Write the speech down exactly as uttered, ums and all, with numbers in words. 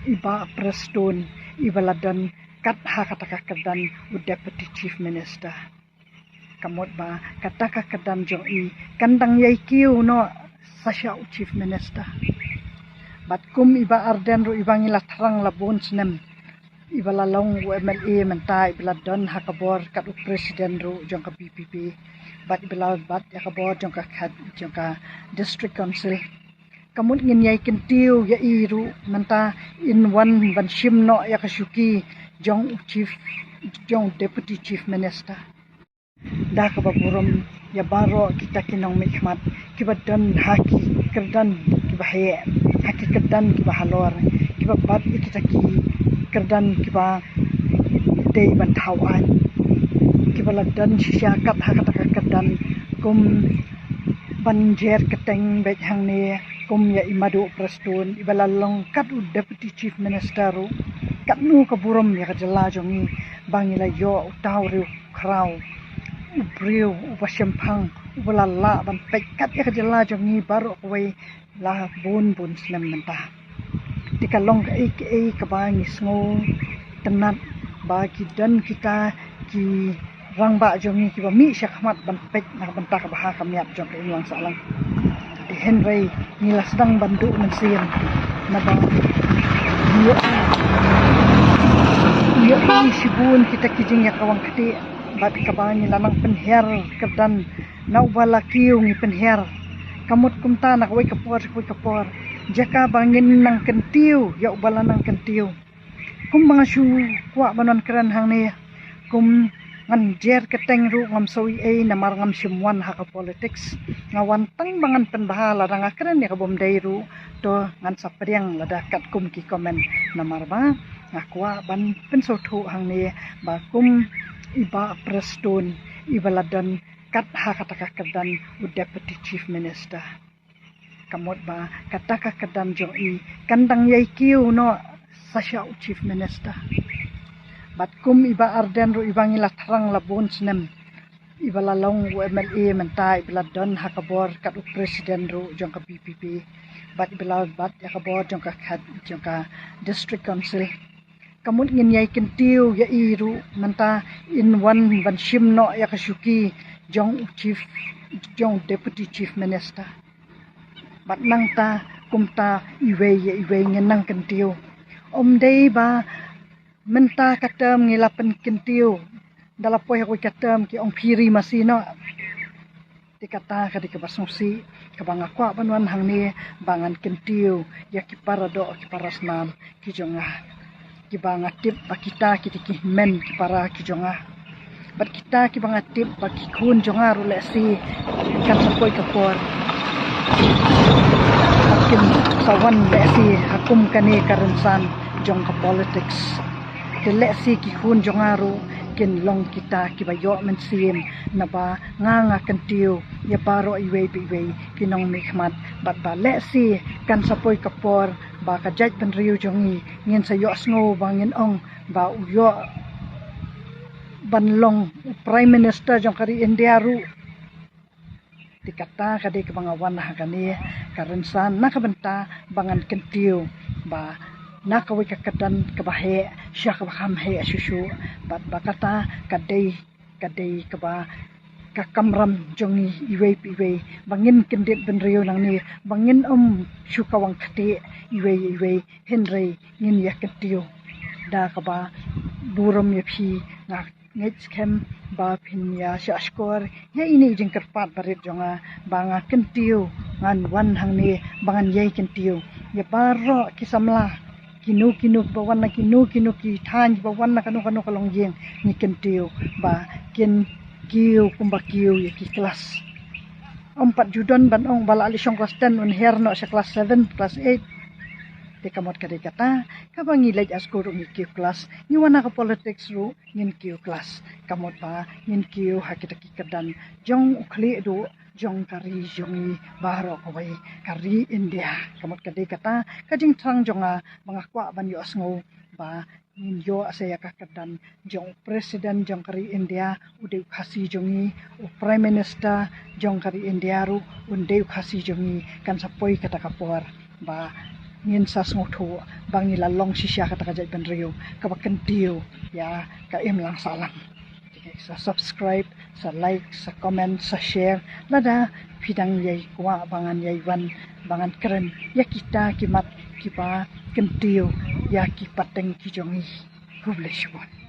i Bah Prestone, i ba la don kat ha kata ka kyrdan u Deputy Chief Minister. Ka mut ba kata ka kyrdan jong i kan dang ïai kiew noh sa sha u Chief Minister. Bad kum i Bah Ardent ruh i ba ngi la thrang la bun snem, i ba la long u M L A mynta, i ba la don ha ka bor kat u President ruh jong ka B P P, bad i ba la bat ïa ka bor jong ka khat jong ka District Council. Ka mut ngin ïai kyntiew ïa i ruh mynta in wan ban shim noh ïa ka shuki jong u Chief, jong u Deputy Chief Minister. Da kaba burom ïa baroh kita ki nongmihkhmat kiba don ha ki kyrdan kiba heh, ha ki kyrdan kiba halor, kiba bat ïa kita ki kyrdan kiba dei ban thaw aiñ, kiba la don shisha kat ha kata ka kyrdan kum ban jer kyrteng beit hangne, kum ïa i Madu Prestone, i ba la long kat u Deputy Chief Minister ruh. Katno ka burom ïa ka jylla jong ngi ba ngi la ïoh uta u riewkhraw, u briew uba shemphang, uba la lah ban peit kat ïa ka jylla jong ngi baroh kawei la bun bun snem mynta. Te ka long kaei kaei kaba ngi sngewtynnat ba ki don kita ki rangbah jong ngi kiba mih sha khmat ban peit na ka bynta kaba ha ka miat jong ka imlang sahlang. Te hynrei ngi la sdang ban duh mynsiem naba ngi ïohi, ngi ïohi shibun kita ki jingïakawang ktieh bad kaba ngi la nang pynhiar kyrdan na uba la kiew ngi pynhiar. Ka mut kumta na kawei ka por sha kawei ka por, jaka ba ngin nang kyntiew ïa uba la nang kyntiew. Kum ba nga shu kwah ban wan kren hangne, kum ngan jer kyrteng ruh ngam sngew ei ei namar ngam shym wan ha ka politics. Nga wan tang ba ngan pynbha, lada nga kren ïa ka bym dei ruh to ngan sa pdiang lada katkum ki comment, namar ba nga kwah ban pynsngewthuh hangne ba kum i Bah Prestone, i ba la don kat ha kata ka kyrdan u Deputy Chief Minister. Ka mut ba kata ka kyrdan jong i kan dang ïai kiew noh sa sha u Chief Minister. Bad kum i Bah Ardent ruh i ba ngi la thrang la bun snem, i ba la long u M L A mynta, i ba la don ha ka bor kat u President ruh jong ka B P P, bad i ba la bat ïa ka bor jong ka khat jong ka District Council. Ka mut ngin ïai kyntiew ïa i ruh mynta in wan ban shim noh ïa ka shuki jong u Chief, jong u Deputy Chief Minister. Bad nangta kumta iwei ïa iwei ngin nang kyntiew. Ym dei ba mynta ka term ngi la pynkyntiew, da la poi ha kawei ka term ki ong phi ri masi noh. Te kata ka dei kaba sngewsih kaba nga kwah ban wan hangne ba ngan kyntiew ïa ki para doh ki para snam ki jong nga, kiba nga tip ba kita ki dei ki hynmen ki para ki jong nga. Bad kita kiba nga tip ba ki khun jong nga ruh lehse kan sa poi ka por ba kin sa wan lehse ha kum kane ka rynsan jong ka politics. Te lehse ki khun jong nga ruh kin long kita kiba ïoh mynsiem naba nga nga kyntiew ïa baroh iwei pa iwei ki nongmihkhmat, bad ba lehse kan sa poi ka por ba ka jaitbynriew jong ngi ngin sa ïohsngew ba ngin ong ba u ïoh ban long u Prime Minister jong ka ri India ruh. Te kata ka dei kaba nga wan ha kane ka rynsan na ka bynta ba ngan kyntiew ba na kawei ka kyrdan kaba heh sha kaba kham heh shuh shuh, bad ba kata ka dei, ka dei kaba ka kamram jong ngi iwei pa iwei ba ngin kyndit bynriew nangne, ba ngin ym shu kawang ktieh iwei iwei, hynrei ngin ïa kyntiew. Da kaba burom ïa phi, nga ngeit skhem ba phin ïa shah shkor ïa ine i jingkyrpad barit jong nga ba nga kyntiew, ngan wan hangne ba ngan ïai kyntiew ïa baroh ki samla, kino kino ba wan na kino kino ki thaiñ, ba wan na kano kano ka longïing, ngi kyntiew ba kin kiew kumba kiew ïa ki klas. Ym pat ju don ban ong ba la leit shong klas ten un hiar noh sha klas seven, klas eight. Te ka mut ka dei kata kaba ngi leit ha skul ruh ngi kiew klas, ngi wan ha ka politics ruh ngin kiew klas. Ka mut ba ngin kiew ha kita ki kyrdan jong u khlieh duh jong ka ri jong ngi baroh kawei, ka ri India. Ka mut ka dei kata ka jingthrang jong nga ba nga kwah ban ïohsngew ba ngin ïoh sa ïa ka kyrdan jong u President jong ka ri India u dei u Khasi jong ngi, u Prime Minister jong ka ri India ruh un dei u Khasi jong ngi. Kan sa poi kata ka por ba ngin sa sngewthuh ba ngi la long shisha kata ka jaitbynriew kaba kyntiew ïa ka imlang sahlang. Sa subscribe, sa like, sa comment, sa share lada phi dang ïai kwah ba ngan ïai wan, ba ngan kren ïa kita ki mat kiba kyntiew ïa ki pateng ki jong ngi. Khublei shibun.